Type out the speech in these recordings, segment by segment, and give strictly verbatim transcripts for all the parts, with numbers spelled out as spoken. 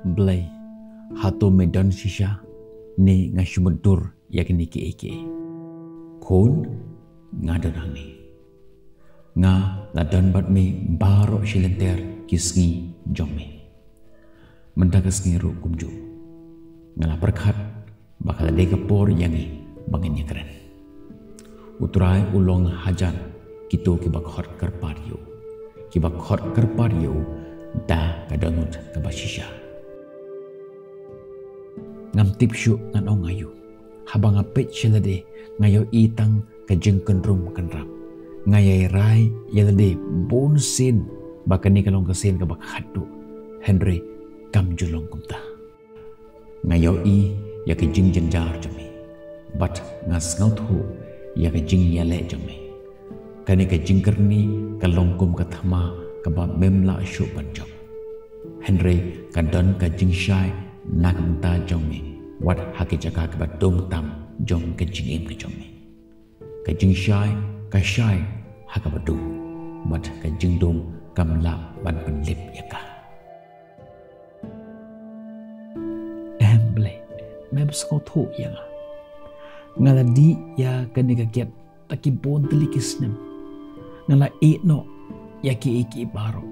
Blei, hato me don shisha, ne nga shu mutdur ïa kine kiei kiei? Khun, nga don hangne. Nga la don bad me baroh shi lynter ki sngi jong me. Mynta ka sngi ruh kumjuh. Nga la pyrkhat ba ka la dei ka por ïa ngi ba ngin ïakren. U Trai u long hajan kito kiba khot kyrpad ïa u, kiba khot kyrpad ïa u da ka dohnud kaba shisha. Ngam tip shuh ngan ong aïu. Haba nga peit sha lade, nga ïohi tang ka jingkynrum kynrap. Nga ïai rai ïa lade bun sien ba kane ka long ka sien kaba khatduh, hynrei kam ju long kumta. Nga ïohi ïa ka jingjynjar jong me, bad nga sngewthuh ïa ka jingïaleh jong me. Kane ka jingkyrni ka long kum ka thma kaba mem lah shuh ban jop. Hynrei ka don ka jingshai na ka bynta jong me, wat ha ka jaka kaba dum tam jong ka jingim ka jong me. Ka jingshai ka shai ha kaba dum, bad ka jingdum kam lah ban pynlip ïa ka. Em Blei, mem sngewthuh ïa nga. Nga la dih ïa kane ka kiad da ki bun tylli ki snem. Nga la ïeh noh ïa kiei kiei baroh.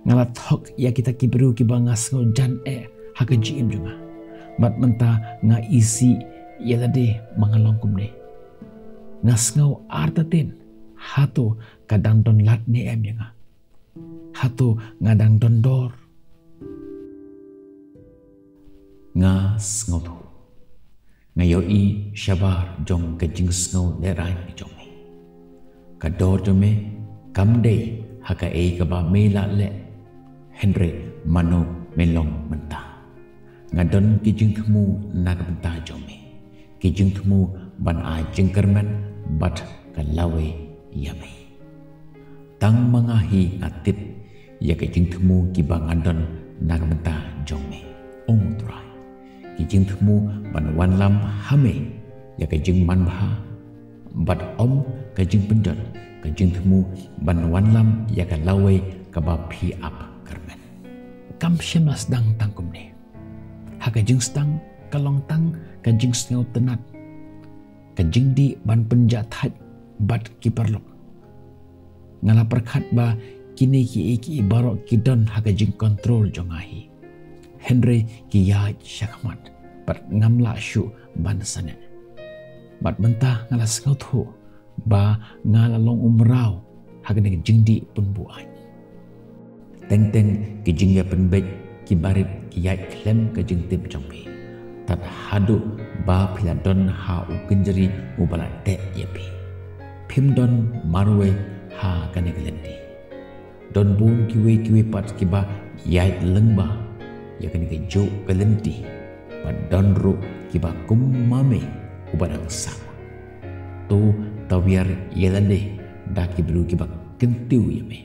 Nga la thok ïa kita ki briew kiba nga sngew jan eh ha ka jingim jong nga. Bad mynta nga isih ïa lade ba nga long kumne. Nga sngew artatien, hato ka dang don lad ne em ïa nga? Hato nga dang don dor? Nga sngewthuh. Nga ïohi shabar jong ka jingsngew lehraiñ jong me. Ka dor jong me kam dei ha kaei kaba me la leh, hynrei mano me long mynta. Nga don ki jingthmu na ka bynta jong me, ki jingthmu ban ai jingkyrmen bad ka lawei ïa me. Tang ma nga hi nga tip ïa ka jingthmu kiba nga don na ka bynta jong me, ong u Trai. Ki jingthmu ban wanlam ha me ïa ka jingmanbha, bad ym ka jingpynjot, ka jingthmu ban wanlam ïa ka lawei kaba phi ap kyrmen. Kam shym la sdang tang kumne. Ha ka jingsdang ka long tang ka jingsngewtynnad, ka jingdih ban pynjahthait bad ki paralok. Nga la pyrkhat ba kine kiei kiei baroh ki don ha ka jingkontrol jong nga hi. Hynrei ki ïaid shakhmat bad ngam lah shuh ban sangeh. Bad mynta nga la sngewthuh ba nga la long u mraw ha kane ka jingdih pynbuaid. Teng teng ki jingïapynbeit ki barit ki ïaid khlem ka jingtip jong phi, tad haduh ba phi la don ha u kynjri uba la teh ïa phi. Phim don marwei ha kane ka lynti. Don bun kiwei kiwei pat kiba ïaid lyngba ïa kane kajuh ka lynti, bad don ruh kiba kum ma me uba dang sah. To tawiar ïa lade da ki briew kiba kyntiew ïa me,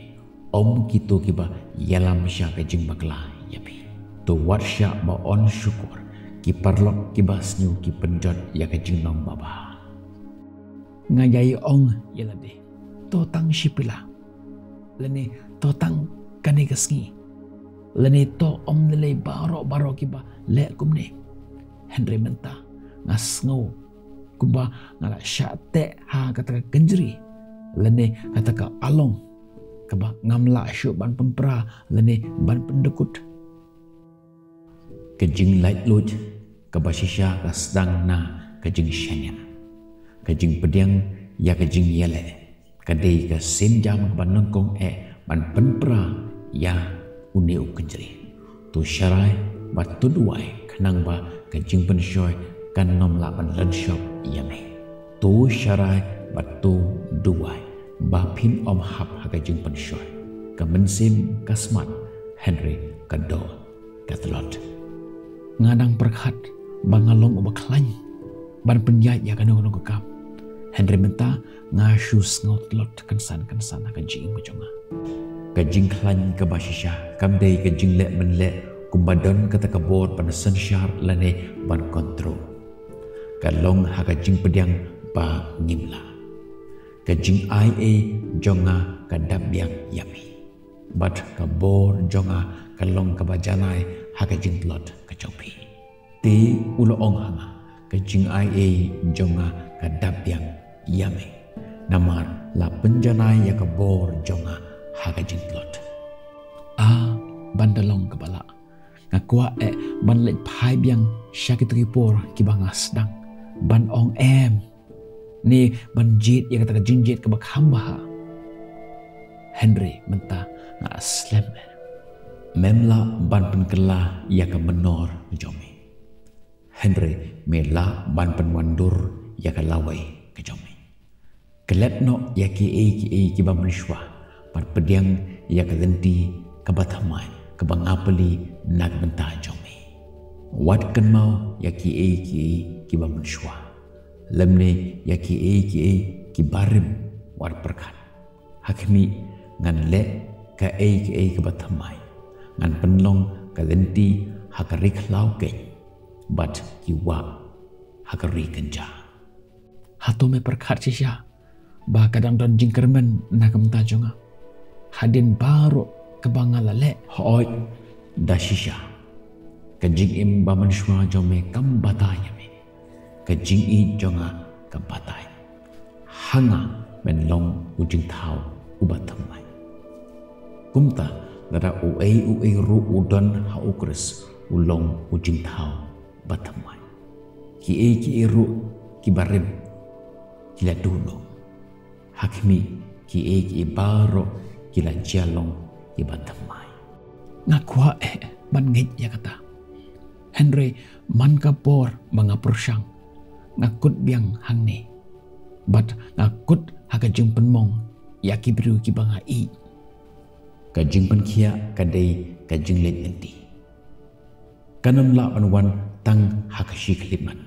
ym kito kiba ïalam sha ka jingbakla ïa phi. To wat shah ba yn shukor ki paralok kiba sniew ki pynjot ïa ka jinglong babha. Nga ïai ong ïa lade, to tang shi pila, lane to tang kane ka sngi, lane to ym lei lei baroh baroh kiba leh kumne. Hynrei mynta nga sngew kumba nga la shah teh ha kata ka kynjri lane kata ka along kaba ngam lah shuh ban pynpra lane ban pyndykut. Ka jinglaitluid kaba shisha ka sdang na ka jingshaniah. Ka jingpdiang ïa ka jingïaleh ka dei ka sienjam kaba nyngkong eh ban pynpra ïa une u kynjri. To sharai bad to duwai khnang ba ka jingpynshoi kan ym lah ban lynshop ïa me. To sharai bad to duwai ba phim ym hap ha ka jingpynshoi. Ka mynsiem ka smat, hynrei ka doh ka tlot. Nga dang pyrkhat ba nga long uba khlaiñ ban pynïaid ïa kano kano ka kam. Hynrei mynta nga shu sngew tlot kynsan kynsan ha ka jingim ka jong nga. Ka jingkhlaiñ kaba shisha kam dei ka jingleh mynleh kumba don kata ka bor ban synshar lane ban kontrol. Ka long ha ka jingpdiang ba ngim lah. Ka jingai ei jong nga ka dap biang ïa me. Bad ka bor jong nga ka long kaba janai ha ka jingtlot ka jong phi. Te u la ong ha nga, ka jingai ei jong nga ka dap biang ïa me. Namar la pynjanai ïa ka bor jong nga ha ka jingtlot. A, ban da long kaba lah. Nga kwah eh ban leit phai biang sha kito ki por kiba nga sdang ban ong em, ne ban jied ïa kata ka jingjied kaba kham bha. Hynrei mynta nga slem eh. Mem lah ban pynkylla ïa ka mynnor jong me. Hynrei me lah ban pynwandur ïa ka lawei ka jong me. Klet noh ïa kiei kiei kiba mynshuwa, bad pdiang ïa ka lynti kaba thymmai kaba nga plie na ka bynta jong me. Wat kynmaw ïa kiei kiei kiba mynshuwa, lymne ïa kiei kiei kiba rim, wat pyrkhat. Ha khmih, ngan leh kaei kaei kaba thymmai. Ngan pynlong ka lynti ha ka ri khlaw keiñ, bad ki wah ha ka ri kynja. Hato me pyrkhat shisha ba ka dang don jingkyrmen na ka bynta jong nga hadien baroh kaba nga la leh? Hooid, da shisha. Ka jingim ba mynshuwa jong me kam batai ïa me. Ka jingïeit jong nga ka batai. Ha nga men long u jingthaw uba thymmai. Kumta, lada uei uei ruh u don ha u Khrist, u long u jingthaw ba thymmai. Kiei kiei ruh kiba rim ki la duh noh. Ha khmih, kiei kiei baroh ki la jia long kiba thymmai. Nga kwah eh ban ngeit ïa kata. Hynrei man ka por ba nga pyrshang, nga kut biang hangne. Bad nga kut ha ka jingpynmong ïa ki briew kiba nga ïeit. Ka jingpynkhiah ka dei ka jingleit lynti. Kan ym lah ban wan tang ha ka shi khyllipmat.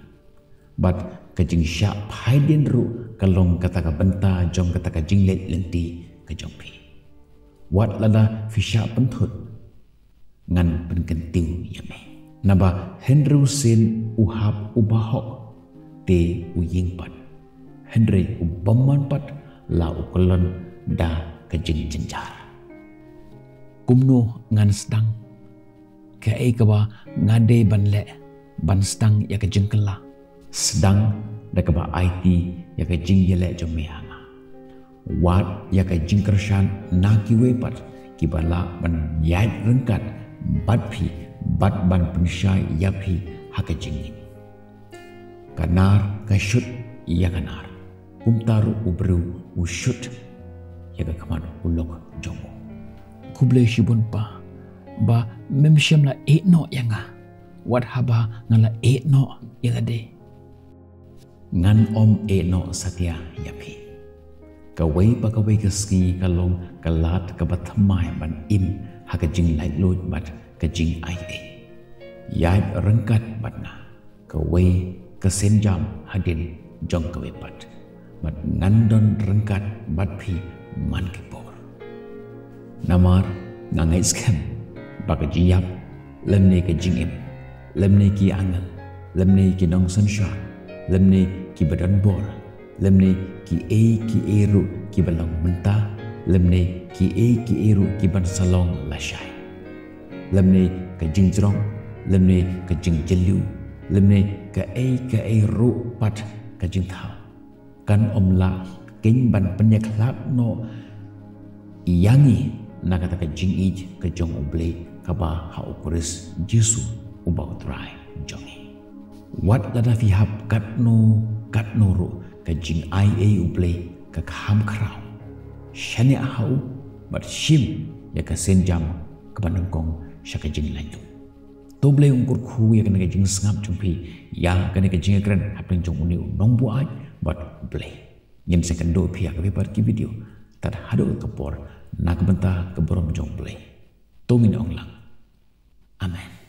Bad ka jingshah phaidien ruh ka long kata ka bynta jong kata ka jingleit lynti ka jong phi. Wat lada phi shah pynthut, ngan pynkyntiew ïa me. Naba hynriew sien u hap u bahok, te u ïeng pat. Hynrei u bymman pat la u kyllon da ka jingjynjar. Kumno ngan sdang? Kaei kaba nga dei ban leh ban sdang ïa ka jingkylla? Sdang da kaba aiti ïa ka jingïaleh jong me ha nga. Wad ïa ka jingkyrshan na kiwei pat kiba lah ban ïaid ryngkat bad phi, bad ban pynshai ïa phi ha ka jingngeit. Ka nar ka shut ïa ka nar, kumta ruh u briew u shut ïa ka khmat u lok jong u. Khublei shibun Pa, ba mem shym la ïeh noh ïa nga wat haba nga la ïeh noh ïa lade. Ngan ym ïeh noh satia ïa phi. Kawei pa kawei ka sngi ka long ka lad kaba thymmai ban im ha ka jinglaitluid bad ka jingai ei. Ïaid ryngkat bad nga kawei ka sienjam hadien jong kawei pat, bad ngan don ryngkat bad phi man ki por. Namar nga ngeit skhem ba ka jingïap, lymne ka jingim, lymne ki angel, lymne ki nongsynshar, lymne kiba don bor, lymne kiei kiei ruh kiba long mynta, lymne kiei kiei ruh kiban sa long lashai, lymne ka jingjrong, lymne ka jingjylliew, lymne kaei kaei ruh pat ka jingthaw, kan ym lah keiñ ban pynïakhlad noh ïa ngi na kata ka jingïeit ka jong U Blei kaba ha U Khrist Jisu uba U Trai jong ngi. Wat lada phi hap katno katno ruh, ka jingai ei U Blei ka kham khraw. Shaniah ha u bad shim ïa ka sienjam kaba nyngkong sha ka jinglaitluid. To U Blei un kyrkhu ïa kane ka jingsngap jong phi, ïa kane ka jingkren hapdeng jong une u nongbuaid bad U Blei. Ngin sa ïakynduh phi ha kawei pat ki video. Tad haduh ka por, na ka bynta ka burom jong U Blei, to ngin ong lang, Amen.